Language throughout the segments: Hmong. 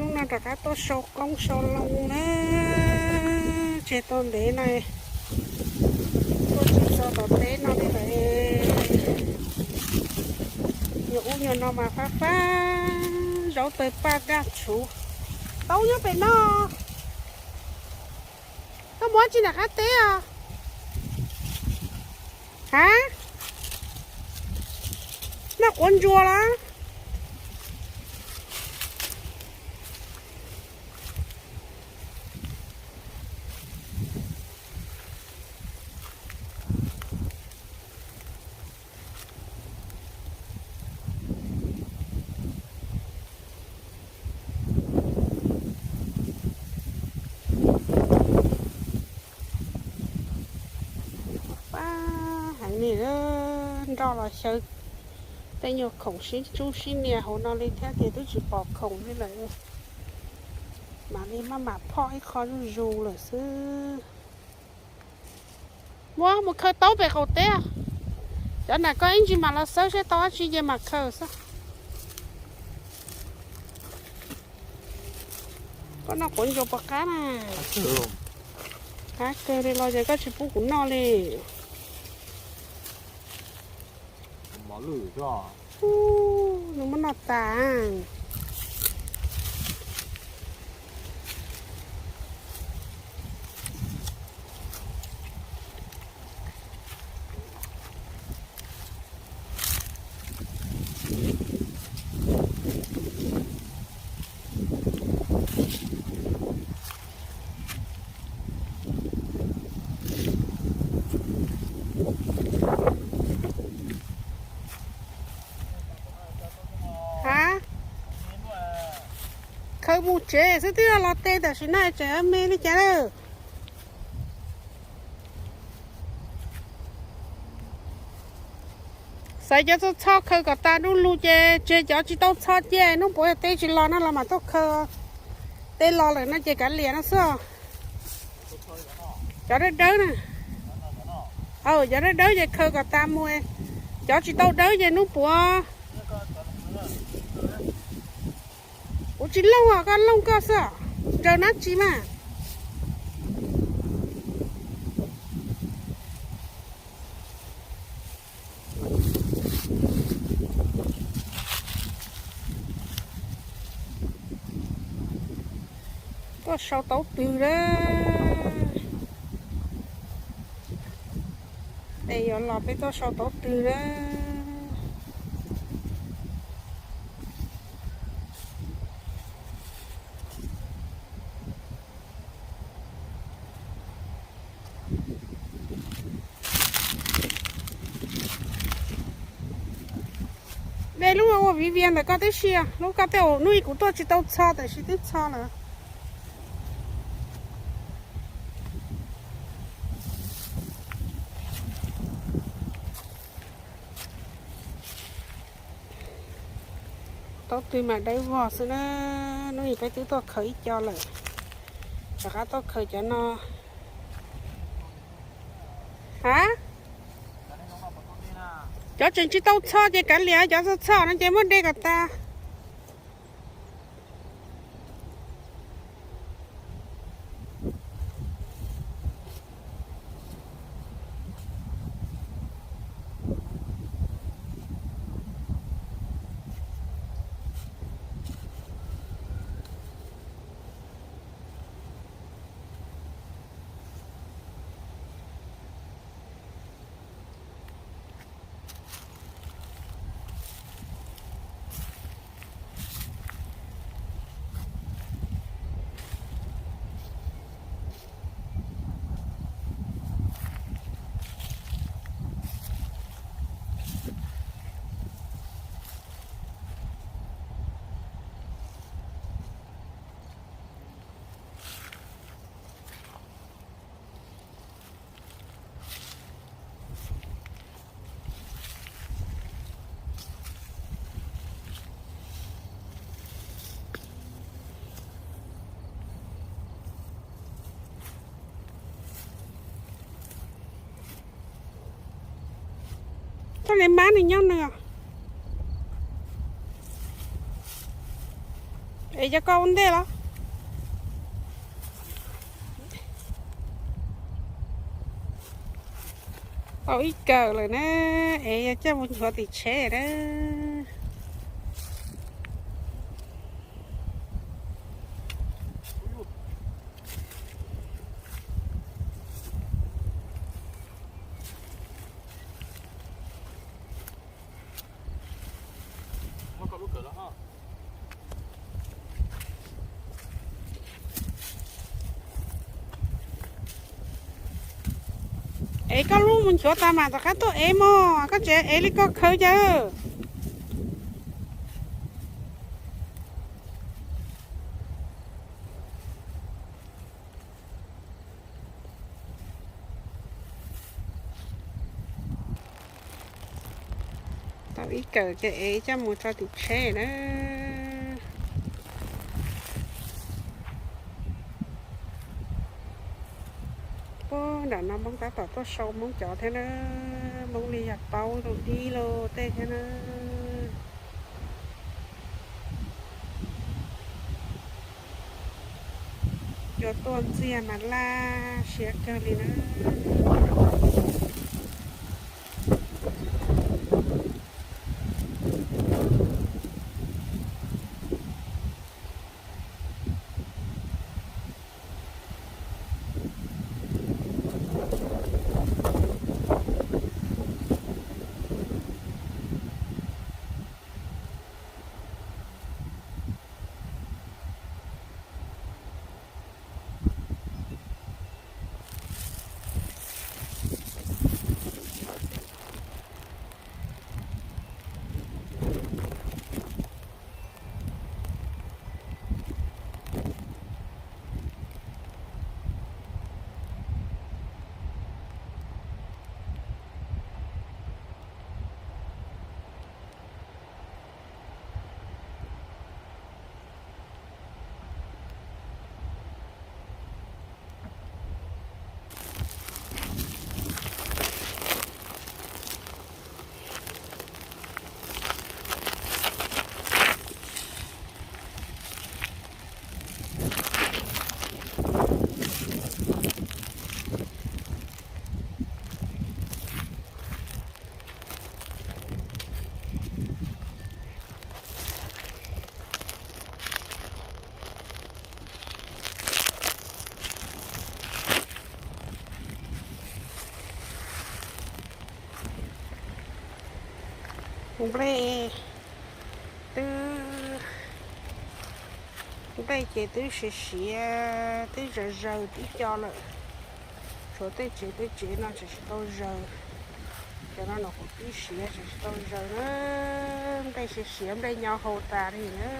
No rov qab tuaj sau qoob sau loo na, tseg tau ntev no, tuaj tsis txog tom teb no li lawm. Nyuag ub nyuag no mas fab fab, zaub tawg paj daj tshuv. Taub nyob pem no, koj mus ua tsi nram qab teb os? Ha? Noj quav ntsuas los? Pab heev li, nroj los xyaw tej nyuag khoom sib tsub sib nias hauv no li thiab ces twb tsis pom khoom li lawm. Mam li maj mam phoj ib qho zuj zus lawm xwb. Muab mus khaws taub pem qaum teb. Cov nam koj ib ntsis mam los xawb seb tau dab tsi ces mam khaws xwb. Koj noj quav ntsuas puas qab na? Qab kawg li los ces koj tsis pub kuv noj li. Nws muab noj tas. Ha? Khaws mus tsev xwb twb los tes tam sim no tseem me li cas lawm. Xaiv cov txho txho khaws kom tas du lug ces tseg cov tsis tau txho cia hnub puav yog teb tsis los no los mam tuaj khaws. Teb los lawm no ces kav liam no xwb. Cov dawb dawb na. Aw, cov dawb dawb ces khaws kom tas mus. Cov tsis tau dawb ces hnub puav. Kuv tsis looj os, koj looj koj xwb os. Nraws nab tsi mas. Tuaj sau taub twg lawm. Es yuav los peb tuaj sau taub twg lawm. De lub ua viv vias ntawm koj tib si, lub koj tej hnub ib kuv tuaj tsis tau txho tam sim twb txho lawm. Taub twg mas dawb vog xwb na. Hnub ib peb twb tuaj khaws ib co lawm, rov qab tuaj khaws cov no. Ha? Cov tseem tsis tau txho ces kav liam, cov txho txho no ces muab de kom tas. Txoj li mab nws nyob nws. Es coj koj ua ntej los? Tau ib kawm lawm na, es yog coj mus nchuav tim tsheb na. Es koj lub mus nchuav tas mam rov qab tuaj ev mog, koj tseem ev li koj khaws cas. Tau ib kawm ces ev coj mus tso tim tsheb na. Puag nram no Hmoob tab tom tuaj sau Hmoob cov thiab na. Hmoob li yog plaub lub dib lub tej thiab na. Cua tuaj ntxiag mas laj siab kawg li na. Nplej twb, nplej ces twb siav siav, twb zaws zaws tib co lawm. Tshuav tej tsev tej tsev no tseem tsis tau zaws. Cov no no kuv twb siav tseem tsis tau zaws na. Nplej siav siav, nplej nyo hau tas li na.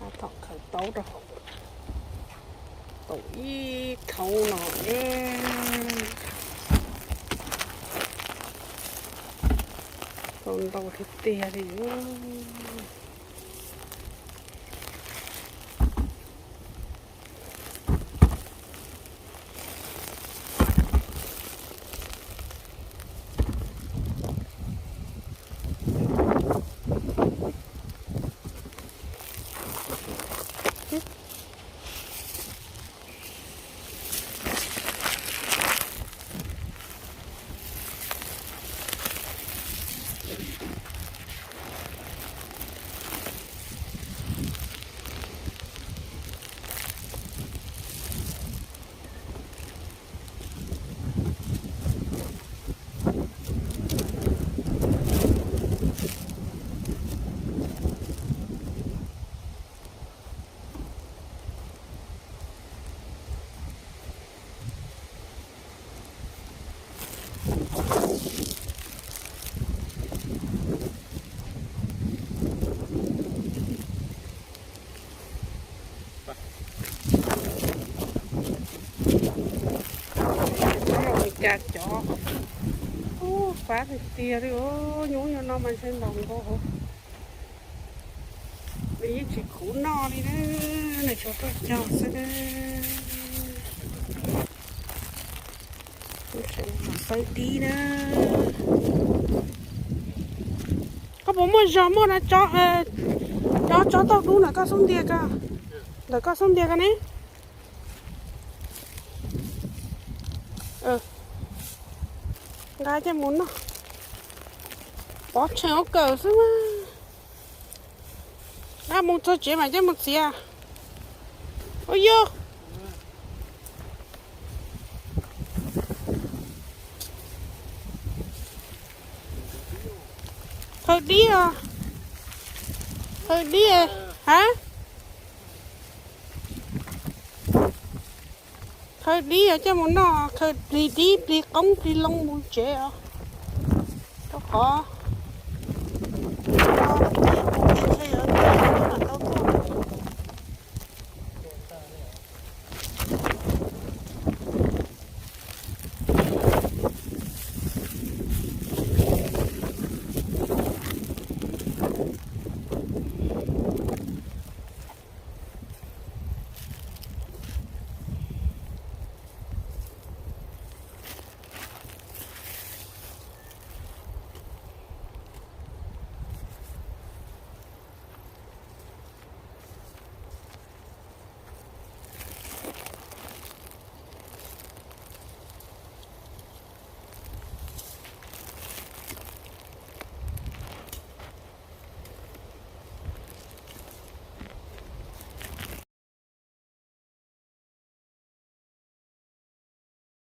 Tab tom khaws taub rau hauv, tau ib thoob no, tau ntau tiag tiag li. Fab tiag tiag li, nyuj nyob no mas ntshe ntaus nkaus. Nws yeej tsis khuv noj li na, nws tsuas tuaj cog xwb. Xawb dib na. Koj puas muaj zog muaj na, tsob tsob tauj dub ntawm koj xub ntiag ko, ntawm koj xub ntiag ko ne. Nqa coj mus noj, pov tseg ua kawm xwb mas. Nqa mus txog tsev mas coj mus txiav. Ua yog khaws dib os, khaws dib, ha, khaws dib os, coj mus noj, khaws plig dib plig qoob plig loo mus tsev os. Rau qhov ntshe yuav tau tuaj